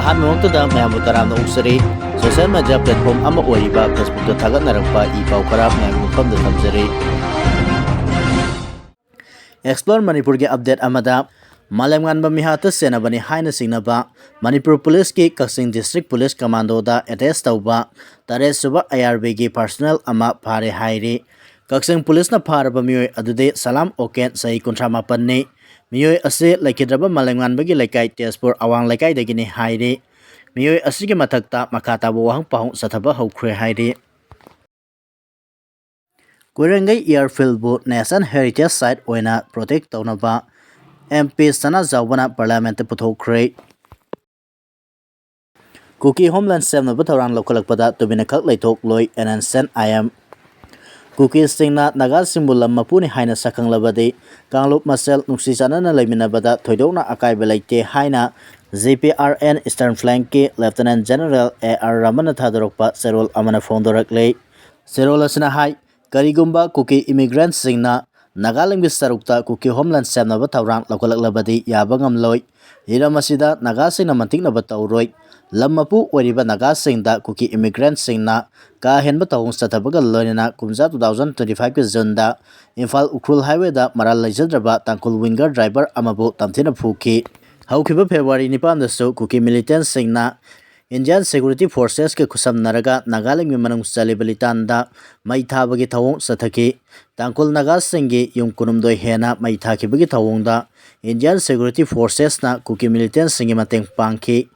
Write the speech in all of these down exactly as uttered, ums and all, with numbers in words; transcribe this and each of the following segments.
ꯑꯍꯥꯟꯕꯃꯛꯇꯗ ꯃꯌꯥꯝꯕꯨ ꯇꯔꯥꯝꯅ ꯑꯣꯛꯆꯔꯤ꯫ Social media platform ꯑꯃ ꯑꯣꯏꯔꯤꯕ Facebookꯇ ꯊꯥꯒꯠꯅꯔꯛꯄ ꯏ ꯄꯥꯎ ꯈꯔ ꯃꯌꯥꯝꯒꯤ ꯃꯐꯝꯗ ꯊꯝꯖꯔꯤ꯫ Explore ꯃꯅꯤꯄꯨꯔꯒꯤ update ꯑꯃꯗ, ꯃꯥꯂꯦꯝꯉꯥꯟꯕ ꯃꯤꯍꯥꯠꯇ ꯁꯦꯟꯅꯕꯅꯤ ꯍꯥꯏꯅ ꯆꯤꯡꯅꯕ ꯃꯅꯤꯄꯨꯔ ꯄꯨꯂꯤꯁꯀꯤ ꯀꯛꯆꯤꯡ District Police Commandoꯗ attach ꯇꯧꯕ ꯇꯔꯦꯠ ꯁꯨꯕ IRBꯒꯤ personnel ꯑꯃ ꯐꯥꯔꯦ ꯍꯥꯏꯔꯤ꯫ ꯀꯛꯆꯤꯡ ꯄꯨꯂꯤꯁꯅ ꯐꯥꯔꯕ ꯃꯤꯑꯣꯏ ꯑꯗꯨꯗꯤ ꯁꯂꯥꯝ ꯑꯣꯀꯦꯟ, ꯆꯍꯤ ꯀꯨꯟꯊ꯭ꯔꯥ ꯃꯥꯄꯟꯅꯤ꯫ ꯃꯤꯑꯣꯏ ꯑꯁꯤ ꯂꯩꯈꯤꯗ꯭ꯔꯕ ꯃꯥꯂꯦꯝꯉꯥꯟꯕꯒꯤ ꯂꯩꯀꯥꯏ ꯇꯦꯖꯄꯨꯔ ꯑꯋꯥꯡ ꯂꯩꯀꯥꯏꯗꯒꯤꯅꯤ ꯍꯥꯏꯔꯤ꯫ ꯃꯤꯑꯣꯏ ꯑꯁꯤꯒꯤ ꯃꯊꯛꯇ ꯃꯈꯥ ꯇꯥꯕ ꯋꯥꯍꯪ ꯄꯥꯎꯍꯪ ꯆꯠꯊꯕ ꯍꯧꯈ꯭ꯔꯦ ꯍꯥꯏꯔꯤ꯫ ꯀꯣꯏꯔꯦꯡꯒꯩ Airfieldꯕꯨ National Heritage Site ꯑꯣꯏꯅ protect ꯇꯧꯅꯕ MP ꯁꯅꯥꯖꯥꯎꯕꯅ Parliamentꯇ ꯄꯨꯊꯣꯛꯈ꯭ꯔꯦ꯫ ꯀꯨꯀꯤ homeland ꯁꯦꯝꯅꯕ ꯊꯧꯔꯥꯡ ꯂꯧꯈꯠꯂꯛꯄꯗ ꯇꯨꯃꯤꯟꯅꯈꯛ ꯂꯩꯊꯣꯛꯂꯣꯏ, N N Sen I M꯫ ꯀꯨꯀꯤꯁꯤꯡꯅ ꯅꯥꯒꯥꯁꯤꯡꯕꯨ ꯂꯝ ꯃꯄꯨꯅꯤ ꯍꯥꯏꯅ ꯁꯛꯈꯪꯂꯕꯗꯤ ꯀꯥꯡꯂꯨꯞ ꯃꯁꯦꯜ ꯅꯨꯡꯁꯤ ꯆꯥꯟꯅꯅ ꯂꯩꯃꯤꯟꯅꯕꯗ ꯊꯣꯏꯗꯣꯛꯅ ꯑꯀꯥꯏꯕ ꯂꯩꯇꯦ ꯍꯥꯏꯅ G P R N Eastern Flankꯀꯤ Lieutenant General A R ꯔꯃꯟꯅ ꯊꯥꯗꯣꯔꯛꯄ ꯆꯦꯔꯣꯜ ꯑꯃꯅ ꯐꯣꯡꯗꯣꯔꯛꯂꯤ꯫ ꯆꯦꯔꯣꯜ ꯑꯁꯤꯅ ꯍꯥꯏ, ꯀꯔꯤꯒꯨꯝꯕ ꯀꯨꯀꯤ immigrantꯁꯤꯡꯅ ꯅꯥꯒꯥꯂꯦꯟꯒꯤ ꯁꯔꯨꯛꯇ ꯀꯨꯀꯤ homeland ꯁꯦꯝꯅꯕ ꯊꯧꯔꯥꯡ ꯂꯧꯈꯠꯂꯛꯂꯕꯗꯤ ꯌꯥꯕ ꯉꯝꯂꯣꯏ꯫ ꯍꯤꯔꯝ ꯑꯁꯤꯗ ꯅꯥꯒꯥꯁꯤꯡꯅ ꯃꯟꯇꯤꯛꯅꯕ ꯇꯧꯔꯣꯏ꯫ ꯂꯝ ꯃꯄꯨ ꯑꯣꯏꯔꯤꯕ ꯅꯥꯒꯥꯁꯤꯡꯗ ꯀꯨꯀꯤ immigrantꯁꯤꯡꯅ ꯀꯥ ꯍꯦꯟꯕ ꯊꯧꯑꯣꯡ ꯆꯠꯊꯕꯒ ꯂꯣꯏꯅꯅ ꯀꯨꯝꯖꯥ two thousand twenty fiveꯀꯤ Juneꯗ Imphal Ukhrul highwayꯗ ꯃꯔꯥꯜ ꯂꯩꯖꯗ꯭ꯔꯕ ꯇꯥꯡꯈꯨꯜ winger driver ꯑꯃꯕꯨ ꯇꯝꯊꯤꯅ ꯐꯨꯈꯤ꯫ ꯍꯧꯈꯤꯕ February ꯅꯤꯄꯥꯟꯗꯁꯨ ꯀꯨꯀꯤ militantꯁꯤꯡꯅ Indian Security Forcesꯀ ꯈꯨꯠꯁꯝꯅꯔꯒ ꯅꯥꯒꯥꯂꯦꯟꯒꯤ ꯃꯅꯨꯡ ꯆꯜꯂꯤꯕ ꯂꯤꯇꯥꯟꯗ ꯃꯩ ꯊꯥꯕꯒꯤ ꯊꯧꯑꯣꯡ ꯆꯠꯊꯈꯤ꯫ ꯇꯥꯡꯈꯨꯜ ꯅꯥꯒꯥꯁꯤꯡꯒꯤ ꯌꯨꯝ ꯀꯨꯟꯍꯨꯝꯗꯣꯏ ꯍꯦꯟꯅ ꯃꯩ ꯊꯥꯈꯤꯕꯒꯤ ꯊꯧꯑꯣꯡꯗ Indian Security Forcesꯅ ꯀꯨꯀꯤ militantꯁꯤꯡꯒꯤ ꯃꯇꯦꯡ ꯄꯥꯡꯈꯤ꯫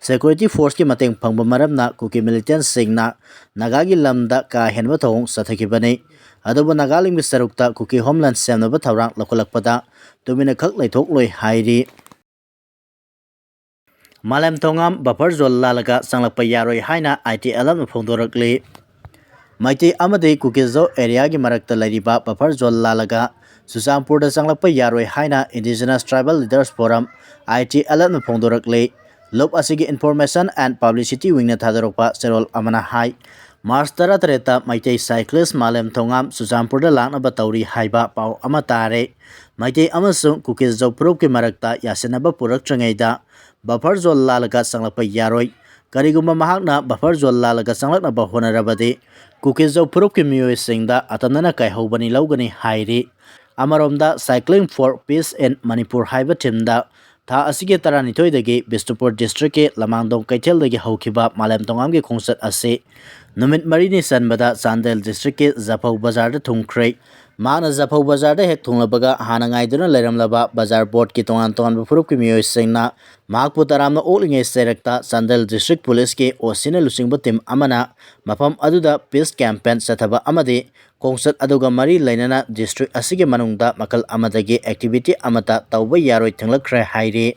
Security Forceꯀꯤ ꯃꯇꯦꯡ ꯐꯪꯕ ꯃꯔꯝꯅ ꯀꯨꯀꯤ militantꯁꯤꯡꯅ ꯅꯥꯒꯥꯒꯤ ꯂꯝꯗ ꯀꯥ ꯍꯦꯟꯕ ꯊꯧꯑꯣꯡ ꯆꯠꯊꯈꯤꯕꯅꯤ꯫ ꯑꯗꯨꯕꯨ ꯅꯥꯒꯥꯂꯦꯟꯒꯤ ꯁꯔꯨꯛꯇ ꯀꯨꯀꯤ homeland ꯁꯦꯝꯅꯕ ꯊꯧꯔꯥꯡ ꯂꯧꯈꯠꯂꯛꯄꯗ ꯇꯨꯃꯤꯟꯅꯈꯛ ꯂꯩꯊꯣꯛꯂꯣꯏ ꯍꯥꯏꯔꯤ꯫ ꯃꯥꯂꯦꯝ ꯊꯣꯉꯥꯝ buffer zone ꯂꯥꯜꯂꯒ ꯆꯪꯂꯛꯄ ꯌꯥꯔꯣꯏ ꯍꯥꯏꯅ ITLFꯅ ꯐꯣꯡꯗꯣꯔꯛꯂꯤ꯫ ꯃꯩꯇꯩ ꯑꯃꯗꯤ ꯀꯨꯀꯤꯖꯧ areaꯒꯤ ꯃꯔꯛꯇ ꯂꯩꯔꯤꯕ buffer zone ꯂꯥꯜꯂꯒ ꯆꯨꯔꯆꯥꯟꯄꯨꯔꯗ ꯆꯪꯂꯛꯄ ꯌꯥꯔꯣꯏ ꯍꯥꯏꯅ Indigenous Tribal Leaders Forum, ITLFꯅ ꯐꯣꯡꯗꯣꯔꯛꯂꯤ꯫ ꯂꯨꯞ ꯑꯁꯤꯒꯤ Information and Publicity Wingꯅ ꯊꯥꯗꯣꯔꯛꯄ ꯆꯦꯔꯣꯜ ꯑꯃꯅ ꯍꯥꯏ, March ꯇꯔꯥꯇꯔꯦꯠꯇ ꯃꯩꯇꯩ cyclist ꯃꯥꯂꯦꯝ ꯊꯣꯉꯥꯝ ꯆꯨꯔꯆꯥꯟꯄꯨꯔꯗ ꯂꯥꯛꯅꯕ ꯇꯧꯔꯤ ꯍꯥꯏꯕ ꯄꯥꯎ ꯑꯃ ꯇꯥꯔꯦ꯫ ꯃꯩꯇꯩ ꯑꯃꯁꯨꯡ ꯀꯨꯀꯤꯖꯧ ꯐꯨꯔꯨꯞꯀꯤ ꯃꯔꯛꯇ ꯌꯥꯁꯤꯟꯅꯕ ꯄꯨꯔꯛꯇ꯭ꯔꯤꯉꯩꯗ buffer zone ꯂꯥꯜꯂꯒ ꯆꯪꯂꯛꯄ ꯌꯥꯔꯣꯏ꯫ ꯀꯔꯤꯒꯨꯝꯕ ꯃꯍꯥꯛꯅ buffer zone ꯂꯥꯜꯂꯒ ꯆꯪꯂꯛꯅꯕ ꯍꯣꯠꯅꯔꯕꯗꯤ ꯀꯨꯀꯤꯖꯧ ꯐꯨꯔꯨꯞꯀꯤ ꯃꯤꯑꯣꯏꯁꯤꯡꯗ ꯑꯇꯝꯅꯅ ꯀꯥꯏꯍꯧꯕꯅꯤ ꯂꯧꯒꯅꯤ ꯍꯥꯏꯔꯤ꯫ ꯑꯃꯔꯣꯝꯗ Cycling for Peace in Manipur ꯍꯥꯏꯕ theme ꯗ ꯊꯥ ꯑꯁꯤꯒꯤ ꯇꯔꯥꯅꯤꯊꯣꯏꯗꯒꯤ ꯕꯤꯁꯅꯨꯄꯨꯔ district ꯀꯤ ꯂꯃꯥꯡꯗꯣꯡ ꯀꯩꯊꯦꯜꯗꯒꯤ ꯍꯧꯈꯤꯕ ꯃꯥꯂꯦꯝ ꯇꯣꯉꯥꯝꯒꯤ ꯈꯣꯡꯆꯠ ꯑꯁꯤ ꯅꯨꯃꯤꯠ ꯃꯔꯤꯅꯤ ꯆꯟꯕꯗ ꯆꯥꯟꯗꯦꯜ district ꯀꯤ ꯖꯐꯧ ꯕꯖꯥꯔꯗ ꯊꯨꯡꯈ꯭ꯔꯦ꯫ ꯃꯍꯥꯛꯅ ꯖꯐꯧ ꯕꯖꯥꯔꯗ ꯍꯦꯛ ꯊꯨꯡꯂꯕꯒ ꯍꯥꯟꯅ ꯉꯥꯏꯗꯨꯅ ꯂꯩꯔꯝꯂꯕ ꯕꯖꯥꯔ board ꯀꯤ ꯇꯣꯉꯥꯟ ꯇꯣꯉꯥꯟꯕ ꯐꯨꯔꯨꯞꯀꯤ ꯃꯤꯑꯣꯏꯁꯤꯡꯅ ꯃꯍꯥꯛꯄꯨ ꯇꯔꯥꯝꯅ ꯑꯣꯛꯂꯤꯉꯩ ꯆꯩꯔꯛꯇ ꯆꯥꯟꯗꯦꯜ district police ꯀꯤ O C ꯅ ꯂꯨꯆꯤꯡꯕ team ꯑꯃꯅ ꯃꯐꯝ ꯑꯗꯨꯗ peace campaign ꯆꯠꯊꯕ ꯑꯃꯗꯤ ꯈꯣꯡꯆꯠ ꯑꯗꯨꯒ ꯃꯔꯤ ꯂꯩꯅꯅ district ꯑꯁꯤꯒꯤ ꯃꯅꯨꯡꯗ ꯃꯈꯜ ꯑꯃꯗꯒꯤ activity ꯑꯃꯠꯇ ꯇꯧꯕ ꯌꯥꯔꯣꯏ ꯊꯤꯡꯂꯛꯈ꯭ꯔꯦ ꯍꯥꯏꯔꯤ꯫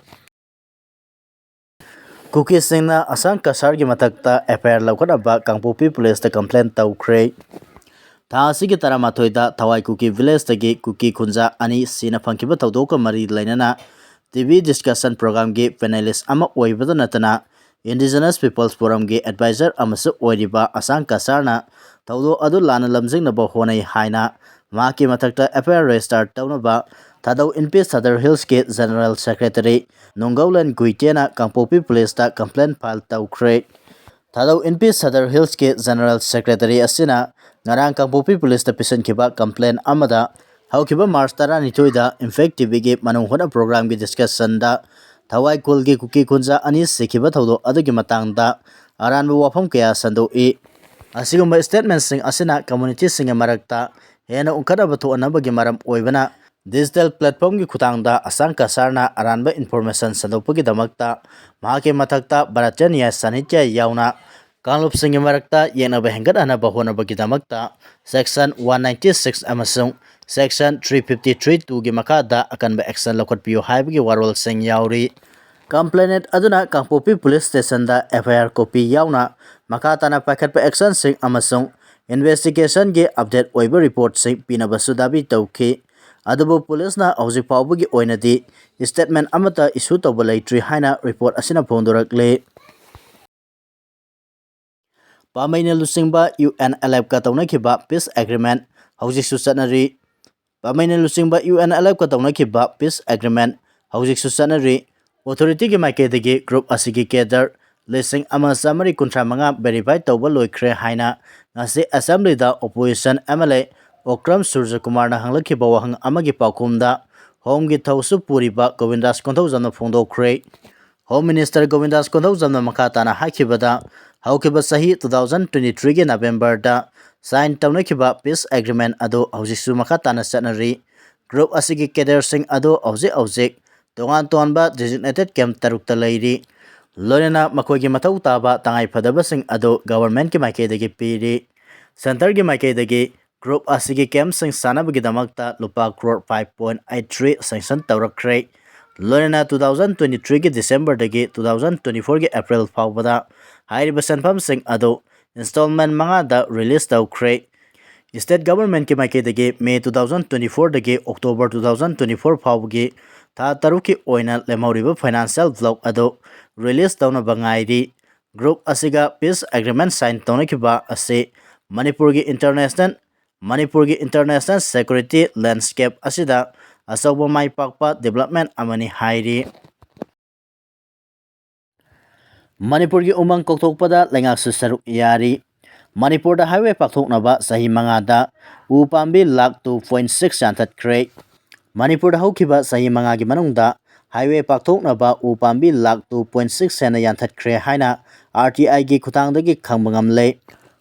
ꯀꯨꯀꯤꯁꯤꯡꯅ ꯑꯁꯥꯡ ꯀꯁꯥꯔꯒꯤ ꯃꯊꯛꯇ F I R ꯂꯧꯈꯠꯅꯕ Kangpokpi police ꯇ complain ꯇꯧꯈ꯭ꯔꯦ꯫ ꯊꯥ ꯑꯁꯤꯒꯤ ꯇꯔꯥꯃꯥꯊꯣꯏꯗ ꯊꯋꯥꯏ ꯀꯨꯀꯤ village ꯇꯒꯤ ꯀꯨꯀꯤ ꯈꯨꯟꯖꯥ ꯑꯅꯤ ꯁꯤꯅ ꯐꯪꯈꯤꯕ ꯊꯧꯗꯣꯛꯀ ꯃꯔꯤ ꯂꯩꯅꯅ T V discussion program ꯒꯤ panelist ꯑꯃ ꯑꯣꯏꯕꯇ ꯅꯠꯇꯅ Indigenous Peoples Forum ꯒꯤ advisor ꯑꯃꯁꯨ ꯑꯣꯏꯔꯤꯕ ꯑꯁꯥꯡ ꯀꯁꯥꯔꯅ ꯊꯧꯗꯣꯛ ꯑꯗꯨ ꯂꯥꯟꯅ ꯂꯝꯖꯤꯡꯅꯕ ꯍꯣꯠꯅꯩ ꯍꯥꯏꯅ ꯃꯍꯥꯛꯀꯤ ꯃꯊꯛꯇ F I R register ꯇꯧꯅꯕ ꯊꯥꯗꯧ ꯏꯟꯄꯤ ꯁꯗꯔ ꯍꯤꯜꯁꯀꯤ General Secretary ꯅꯣꯡꯒꯧꯂꯦꯟ ꯒꯨꯏꯇꯦꯅ ꯀꯥꯡꯄꯣꯛꯄꯤ police ꯇ complain file ꯇꯧꯈ꯭ꯔꯦ꯫ ꯊꯥꯗꯧ ꯏꯟꯄꯤ ꯁꯗꯔ ꯍꯤꯜꯁꯀꯤ General Secretary ꯑꯁꯤꯅ ꯉꯔꯥꯡ ꯀꯥꯡꯄꯣꯛꯄꯤ police ꯇ ꯄꯤꯁꯤꯟꯈꯤꯕ complain ꯑꯃꯗ ꯍꯧꯈꯤꯕ March ꯇꯔꯥꯅꯤꯊꯣꯏꯗ Impact T V ꯒꯤ ꯃꯅꯨꯡ ꯍꯨꯠꯅ program ꯒꯤ discussion ꯗ ꯊꯋꯥꯏ ꯈꯨꯜꯒꯤ ꯀꯨꯀꯤ ꯈꯨꯟꯖꯥ ꯑꯅꯤ ꯁꯤꯈꯤꯕ ꯊꯧꯗꯣꯛ ꯑꯗꯨꯒꯤ ꯃꯇꯥꯡꯗ ꯑꯔꯥꯟꯕ ꯋꯥꯐꯝ ꯀꯌꯥ ꯁꯟꯗꯣꯛꯏ꯫ ꯑꯁꯤꯒꯨꯝꯕ statement ꯁꯤꯡ ꯑꯁꯤꯅ community ꯁꯤꯡꯒꯤ ꯃꯔꯛꯇ ꯍꯦꯟꯅ ꯎꯪꯈꯠꯅꯕ ꯊꯣꯛꯍꯟꯅꯕꯒꯤ ꯃꯔꯝ ꯑꯣꯏꯕꯅ digital platform ꯒꯤ ꯈꯨꯠꯊꯥꯡꯗ ꯑꯁꯥꯡ ꯀꯁꯥꯔꯅ ꯑꯔꯥꯟꯕ information ꯁꯟꯗꯣꯛꯄꯒꯤꯗꯃꯛꯇ ꯃꯍꯥꯛꯀꯤ ꯃꯊꯛꯇ ꯚꯥꯔꯠꯇꯤꯌ ꯅ꯭ꯌꯥꯌ ꯁꯥꯍꯤꯇ꯭ꯌ ꯌꯥꯎꯅ ꯀꯥꯡꯂꯨꯞꯁꯤꯡꯒꯤ ꯃꯔꯛꯇ ꯌꯦꯛꯅꯕ ꯍꯦꯟꯒꯠꯍꯟꯅꯕ ꯍꯣꯠꯅꯕꯒꯤꯗꯃꯛꯇ section one ninety six ꯑꯃꯁꯨꯡ section three fifty three two ꯒꯤ ꯃꯈꯥꯗ ꯑꯀꯟꯕ action ꯂꯧꯈꯠꯄꯤꯌꯨ ꯍꯥꯏꯕꯒꯤ ꯋꯥꯔꯣꯜꯁꯤꯡ ꯌꯥꯎꯔꯤ꯫ Complainant ꯑꯗꯨꯅ ꯀꯥꯡꯄꯣꯛꯄꯤ police station the F I R copy ꯌꯥꯎꯅ ꯃꯈꯥ ꯇꯥꯅ ꯄꯥꯏꯈꯠꯄ action ꯁꯤꯡ ꯑꯃꯁꯨꯡ investigation ꯒꯤ update ꯑꯣꯏꯕ report ꯁꯤꯡ ꯄꯤꯅꯕꯁꯨ ꯗꯥꯕꯤ ꯇꯧꯈꯤ꯫ ꯑꯗꯨꯕꯨ police ꯅ ꯍꯧꯖꯤꯛ ꯐꯥꯎꯕꯒꯤ ꯑꯣꯏꯅꯗꯤ statement ꯑꯃꯠꯇ issue ꯇꯧꯕ ꯂꯩꯇ꯭ꯔꯤ ꯍꯥꯏꯅ report ꯑꯁꯤꯅ ꯐꯣꯡꯗꯣꯔꯛꯂꯤ꯫ ꯄꯥꯃꯩꯅ ꯂꯨꯆꯤꯡꯕ U N L F ꯀ ꯇꯧꯅꯈꯤꯕ peace agreement ꯍꯧꯖꯤꯛꯁꯨ ꯆꯠꯅꯔꯤ꯫ ꯄꯥꯃꯩꯅ ꯂꯨꯆꯤꯡꯕ U N L F ꯀ ꯇꯧꯅꯈꯤꯕ peace agreement ꯍꯧꯖꯤꯛꯁꯨ ꯆꯠꯅꯔꯤ꯫ ꯑꯣꯊꯣꯔꯤꯇꯤꯒꯤ ꯃꯥꯏꯀꯩꯗꯒꯤ ꯒ꯭ꯔꯨꯞ ꯑꯁꯤꯒꯤ ꯀꯦꯗꯔ ꯂꯤꯁꯤꯡ ꯑꯃ ꯆꯥꯃꯔꯤ ꯀꯨꯟꯊ꯭ꯔꯥ ꯃꯉꯥ ꯚꯦꯔꯤꯐꯥꯏ ꯇꯧꯕ ꯂꯣꯏꯈ꯭ꯔꯦ ꯍꯥꯏꯅ ꯉꯁꯤ ꯑꯦꯁꯦꯝꯕ꯭ꯂꯤꯗ opposition M L A Okram ꯁꯨꯔꯖꯀꯨꯃꯥꯔꯅ ꯍꯪꯂꯛꯈꯤꯕ ꯋꯥꯍꯪ ꯑꯃꯒꯤ ꯄꯥꯎꯈꯨꯝꯗ ꯍꯣꯝꯒꯤ ꯊꯧꯁꯨ ꯄꯨꯔꯤꯕ ꯒꯣꯕꯤꯟꯗꯥꯁ ꯀꯣꯟꯊꯧꯖꯝꯅ ꯐꯣꯡꯗꯣꯛꯈ꯭ꯔꯦ꯫ ꯍꯣꯝ ꯃꯤꯅꯤꯁꯇꯔ ꯒꯣꯕꯤꯟꯗꯥꯁ ꯀꯣꯟꯊꯧꯖꯝꯅ ꯃꯈꯥ ꯇꯥꯅ ꯍꯥꯏꯈꯤꯕꯗ, ꯍꯧꯈꯤꯕ ꯆꯍꯤ two thousand twenty-threeꯒꯤ ꯅꯕꯦꯝꯕꯔꯗ ꯁꯥꯏꯟ ꯇꯧꯅꯈꯤꯕ ꯄꯤꯁ ꯑꯦꯒ꯭ꯔꯤꯃꯦꯟ ꯑꯗꯨ ꯍꯧꯖꯤꯛꯁꯨ ꯃꯈꯥ ꯇꯥꯅ ꯆꯠꯅꯔꯤ꯫ ꯒ꯭ꯔꯨꯞ ꯑꯁꯤꯒꯤ ꯀꯦꯗꯔꯁꯤꯡ ꯑꯗꯨ ꯍꯧꯖꯤꯛ ꯍꯧꯖꯤꯛ ꯇꯣꯉꯥꯟ ꯇꯣꯉꯥꯟꯕ ꯗꯤꯖꯤꯒꯅꯦꯇꯦꯠ ꯀꯦꯝꯞ ꯇꯔꯨꯛꯇ ꯂꯩꯔꯤ꯫ ꯂꯣꯏꯅꯅ ꯃꯈꯣꯏꯒꯤ ꯃꯊꯧ ꯇꯥꯕ ꯇꯉꯥꯏ ꯐꯗꯕꯁꯤꯡ ꯑꯗꯨ ꯒꯚꯔꯟꯃꯦꯟꯠꯀꯤ ꯃꯥꯏꯀꯩꯗꯒꯤ ꯄꯤꯔꯤ꯫ ꯁꯦꯟꯇꯔꯒꯤ ꯃꯥꯏꯀꯩꯗꯒꯤ ꯒ꯭ꯔꯨꯞ ꯑꯁꯤꯒꯤ ꯀꯦꯝꯞꯁꯤꯡ ꯁꯥꯟꯅꯕꯒꯤꯗꯃꯛꯇ ꯂꯨꯄꯥ crore five point eight three ꯁꯦꯡꯁꯟ ꯇꯧꯔꯛꯈ꯭ꯔꯦ꯫ ꯂꯣꯏꯅꯅ two thousand twenty-threeꯒꯤ ꯗꯤꯁꯦꯝꯕꯔꯗꯒꯤ two thousand twenty-fourꯒꯤ ꯑꯦꯄ꯭ꯔꯤꯜ ꯐꯥꯎꯕꯗ ꯍꯥꯏꯔꯤꯕ ꯁꯦꯟꯐꯝꯁꯤꯡ ꯑꯗꯨ ꯏꯟꯁꯇꯣꯜꯃꯦꯟ ꯃꯉꯥꯗ ꯔꯤꯂꯤꯁ ꯇꯧꯈ꯭ꯔꯦ꯫ ꯁ꯭ꯇꯦꯠ ꯒꯚꯔꯟꯃꯦꯟꯠꯀꯤ ꯃꯥꯏꯀꯩꯗꯒꯤ ꯃꯦ two thousand twenty-fourꯗꯒꯤ ꯑꯣꯛꯇꯣꯕꯔ two thousand twenty-four ꯐꯥꯎꯕꯒꯤ ꯊꯥ ꯇꯔꯨꯛꯀꯤ ꯑꯣꯏꯅ ꯂꯦꯝꯍꯧꯔꯤꯕ ꯐꯥꯏꯅꯥꯟꯁꯤꯌꯦꯜ ꯕ꯭ꯂꯣꯛ ꯑꯗꯨ ꯔꯤꯂꯤꯁ ꯇꯧꯅꯕ ꯉꯥꯏꯔꯤ꯫ ꯒ꯭ꯔꯨꯞ ꯑꯁꯤꯒ ꯄꯤꯁ ꯑꯦꯒ꯭ꯔꯤꯃꯦꯟ ꯁꯥꯏꯟ ꯇꯧꯅꯈꯤꯕ ꯑꯁꯤ ꯃꯅꯤꯄꯨꯔꯒꯤ ꯏꯟꯇꯔꯅꯦꯁꯅꯦꯜ, ꯃꯅꯤꯄꯨꯔꯒꯤ ꯏꯟꯇꯔꯅꯦꯁꯅꯦꯜ ꯁꯦꯀ꯭ꯌꯨꯔꯤꯇꯤ ꯂꯦꯟꯁꯀꯦꯞ ꯑꯁꯤꯗ ꯑꯆꯧꯕ ꯃꯥꯏ ꯄꯥꯛꯄ ꯗꯤꯕꯦꯂꯞꯃꯦꯟ ꯑꯃꯅꯤ ꯍꯥꯏꯔꯤ꯫ ꯃꯅꯤꯄꯨꯔꯒꯤ ꯎꯃꯪ ꯀꯣꯛꯊꯣꯛꯄꯗ ꯂꯩꯉꯥꯛꯁꯨ ꯁꯔꯨꯛ ꯌꯥꯔꯤ꯫ ꯃꯅꯤꯄꯨꯔꯗ ꯍꯥꯏꯋꯦ ꯄꯥꯛꯊꯣꯛꯅꯕ ꯆꯍꯤ ꯃꯉꯥꯗ ꯎ ꯄꯥꯝꯕꯤ ꯂꯥꯈ two point six ꯌꯥꯟꯊꯠꯈ꯭ꯔꯦ꯫ ꯃꯅꯤꯄꯨꯔꯗ ꯍꯧꯈꯤꯕ ꯆꯍꯤ ꯃꯉꯥꯒꯤ ꯃꯅꯨꯡꯗ ꯍꯥꯏꯋꯦ ꯄꯥꯛꯊꯣꯛꯅꯕ ꯎ ꯄꯥꯝꯕꯤ ꯂꯥꯈ two point six ꯍꯦꯟꯅ ꯌꯥꯟꯊꯠꯈ꯭ꯔꯦ ꯍꯥꯏꯅ ꯑꯥꯔ ꯇꯤ ꯑꯥꯏꯒꯤ ꯈꯨꯠꯊꯥꯡꯗꯒꯤ ꯈꯪꯕ ꯉꯝꯂꯦ꯫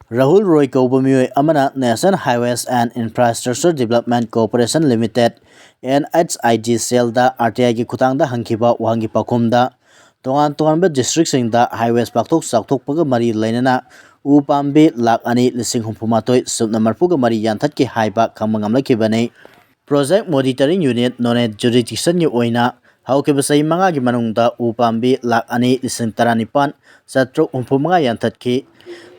ꯔꯥꯍꯨꯜ ꯔꯣꯏ ꯀꯧꯕ ꯃꯤꯑꯣꯏ ꯑꯃꯅ National Highways and Infrastructure Development Corporation Limited, N H I D cellꯗ ꯑꯥꯔ ꯇꯤ ꯑꯥꯏꯒꯤ ꯈꯨꯠꯊꯥꯡꯗ ꯍꯪꯈꯤꯕ ꯋꯥꯍꯪꯒꯤ ꯄꯥꯎꯈꯨꯝꯗ, ꯇꯣꯉꯥꯟ ꯇꯣꯉꯥꯟꯕ ꯗꯤꯁꯇ꯭ꯔꯤꯛꯁꯤꯡꯗ ꯍꯥꯏꯋꯦꯁ ꯄꯥꯛꯊꯣꯛ ꯆꯥꯎꯊꯣꯛꯄꯒ ꯃꯔꯤ ꯂꯩꯅꯅ ꯎ ꯄꯥꯝꯕꯤ ꯂꯥꯈ ꯑꯅꯤ ꯂꯤꯁꯤꯡ ꯍꯨꯝꯐꯨ ꯃꯥꯊꯣꯏ ꯁꯨꯞꯅ ꯃꯔꯤꯐꯨꯒ ꯃꯔꯤ ꯌꯥꯟꯊꯠꯈꯤ ꯍꯥꯏꯕ ꯈꯪꯕ ꯉꯝꯂꯛꯈꯤꯕꯅꯤ꯫ Project Monitoring Unit ꯅꯣꯅꯦ ꯖꯨꯔꯤꯗꯤꯛꯁꯟꯒꯤ ꯑꯣꯏꯅ ꯍꯧꯈꯤꯕ ꯆꯍꯤ ꯃꯉꯥꯒꯤ ꯃꯅꯨꯡꯗ ꯎ ꯄꯥꯝꯕꯤ ꯂꯥꯈ ꯑꯅꯤ ꯂꯤꯁꯤꯡ ꯇꯔꯥꯅꯤꯄꯥꯟ ꯆꯥꯇ꯭ꯔꯨꯛ ꯍꯨꯝꯐꯨ ꯃꯉꯥ ꯌꯥꯟꯊꯠꯈꯤ꯫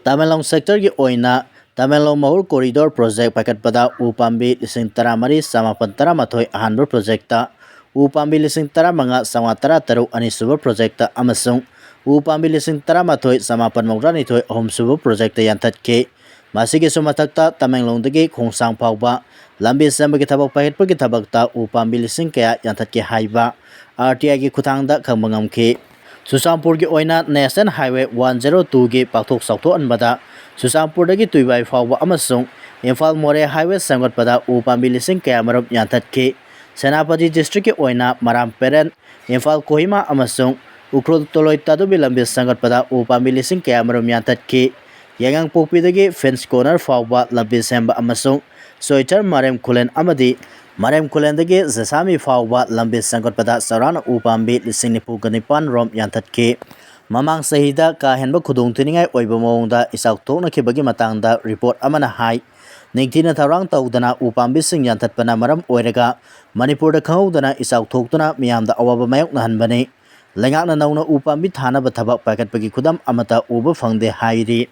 ꯇꯃꯦꯡꯂꯣꯡ ꯁꯦꯛꯇꯔꯒꯤ ꯑꯣꯏꯅ ꯇꯃꯦꯡꯂꯣꯡ ꯃꯍꯨꯔ ꯀꯣꯔꯤꯗꯣꯔ ꯄ꯭ꯔꯣꯖꯦꯛ ꯄꯥꯏꯈꯠꯄꯗ ꯎ ꯄꯥꯝꯕꯤ ꯂꯤꯁꯤꯡ ꯇꯔꯥꯃꯔꯤ ꯆꯥꯃꯥꯄꯟ ꯇꯔꯥꯃꯥꯊꯣꯏ ꯑꯍꯥꯟꯕ ꯄ꯭ꯔꯣꯖꯦꯛꯇ, ꯎ ꯄꯥꯝꯕꯤ ꯂꯤꯁꯤꯡ ꯇꯔꯥꯃꯉꯥ ꯆꯥꯝꯃꯉꯥ ꯇꯔꯥꯇꯔꯨꯛ ꯑꯅꯤꯁꯨꯕ ꯄ꯭ꯔꯣꯖꯦꯛꯇ ꯑꯃꯁꯨꯡ ꯎ ꯄꯥꯝꯕꯤ ꯂꯤꯁꯤꯡ ꯇꯔꯥꯃꯥꯊꯣꯏ ꯆꯥꯃꯥꯄꯟ ꯃꯧꯗ꯭ꯔꯥꯅꯤꯊꯣꯏ ꯑꯍꯨꯝꯁꯨꯕ ꯄ꯭ꯔꯣꯖꯦꯛꯇ ꯌꯥꯟꯊꯠꯈꯤ꯫ ꯃꯁꯤꯒꯤꯁꯨ ꯃꯊꯛꯇ ꯇꯃꯦꯡꯂꯣꯡꯗꯒꯤ ꯈꯣꯡꯁꯥꯡ ꯐꯥꯎꯕ ꯂꯝꯕꯤ ꯁꯦꯝꯕꯒꯤ ꯊꯕꯛ ꯄꯥꯏꯈꯠꯄꯒꯤ ꯊꯕꯛꯇ ꯎ ꯄꯥꯝꯕꯤ ꯂꯤꯁꯤꯡ ꯀꯌꯥ ꯌꯥꯟꯊꯠꯀꯦ ꯍꯥꯏꯕ ꯑꯥꯔ ꯇꯤ ꯑꯥꯏꯒꯤ ꯈꯨꯠꯊꯥꯡꯗ ꯈꯪꯕ ꯉꯝꯈꯤ꯫ ꯆꯨꯔꯆꯥꯟꯄꯨꯔꯒꯤ ꯑꯣꯏꯅ National Highway one zero two ꯒꯤ ꯄꯥꯛꯊꯣꯛ ꯆꯥꯎꯊꯣꯛꯍꯟꯕꯗ ꯆꯨꯔꯆꯥꯟꯄꯨꯔꯗꯒꯤ ꯇꯨꯏꯕꯥꯏ ꯐꯥꯎꯕ ꯑꯃꯁꯨꯡ ꯏꯝꯐꯥꯜ ꯃꯣꯔꯦ highway ꯁꯦꯝꯒꯠꯄꯗ ꯎ ꯄꯥꯝꯕꯤ ꯂꯤꯁꯤꯡ ꯀꯌꯥꯃꯔꯨꯝ ꯌꯥꯟꯊꯠꯈꯤ꯫ ꯁꯦꯅꯥꯄꯇꯤ district ꯀꯤ ꯑꯣꯏꯅ ꯃꯔꯥꯝ ꯄꯦꯔꯦꯟ, ꯏꯝꯐꯥꯜ ꯀꯣꯍꯤꯃꯥ ꯑꯃꯁꯨꯡ ꯎꯈ꯭ꯔꯨꯜ ꯇꯣꯂꯣꯏ ꯇꯥꯗꯨꯕꯤ ꯂꯝꯕꯤ ꯁꯦꯝꯒꯠꯄꯗ ꯎ ꯄꯥꯝꯕꯤ ꯂꯤꯁꯤꯡ ꯀꯌꯥꯃꯔꯨꯝ ꯌꯥꯟꯊꯠꯈꯤ꯫ ꯌꯥꯏꯉꯪꯄꯣꯛꯄꯤꯗꯒꯤ ꯐꯤꯟꯁ ꯀꯣꯔꯅꯔ ꯐꯥꯎꯕ ꯂꯝꯕꯤ ꯁꯦꯝꯕ ꯑꯃꯁꯨꯡ ꯁꯣꯏꯊꯔ ꯃꯔꯦꯝ ꯈꯨꯂꯦꯟ ꯑꯃꯗꯤ ꯃꯔꯦꯝ ꯈꯨꯂꯦꯟꯗꯒꯤ ꯖꯦꯁꯥꯃꯤ ꯐꯥꯎꯕ ꯂꯝꯕꯤ ꯁꯦꯝꯒꯠꯄꯗ ꯆꯥꯎꯔꯥꯛꯅ ꯎ ꯄꯥꯝꯕꯤ ꯂꯤꯁꯤꯡ ꯅꯤꯐꯨꯒ ꯅꯤꯄꯥꯟ ꯔꯣꯝ ꯌꯥꯟꯊꯠꯈꯤ꯫ ꯃꯃꯥꯡ ꯆꯍꯤꯗ ꯀꯥ ꯍꯦꯟꯕ ꯈꯨꯗꯣꯡꯊꯤꯅꯤꯡꯉꯥꯏ ꯑꯣꯏꯕ ꯃꯑꯣꯡꯗ ꯏꯆꯥꯎ ꯊꯣꯛꯅꯈꯤꯕꯒꯤ ꯃꯇꯥꯡꯗ report ꯑꯃꯅ ꯍꯥꯏ, ꯅꯤꯡꯊꯤꯅ ꯊꯧꯔꯥꯡ ꯇꯧꯗꯅ ꯎ ꯄꯥꯝꯕꯤꯁꯤꯡ ꯌꯥꯟꯊꯠꯄꯅ ꯃꯔꯝ ꯑꯣꯏꯔꯒ ꯃꯅꯤꯄꯨꯔꯗ ꯈꯪꯍꯧꯗꯅ ꯏꯆꯥꯎ ꯊꯣꯛꯇꯨꯅ ꯃꯤꯌꯥꯝꯗ ꯑꯋꯥꯕ ꯃꯥꯌꯣꯛꯅꯍꯟꯕꯅꯤ꯫ ꯂꯩꯉꯥꯛꯅ ꯅꯧꯅ ꯎ ꯄꯥꯝꯕꯤ ꯊꯥꯅꯕ ꯊꯕꯛ ꯄꯥꯏꯈꯠꯄꯒꯤ ꯈꯨꯗꯝ ꯑꯃꯠꯇ ꯎꯕ ꯐꯪꯗꯦ ꯍꯥꯏꯔꯤ꯫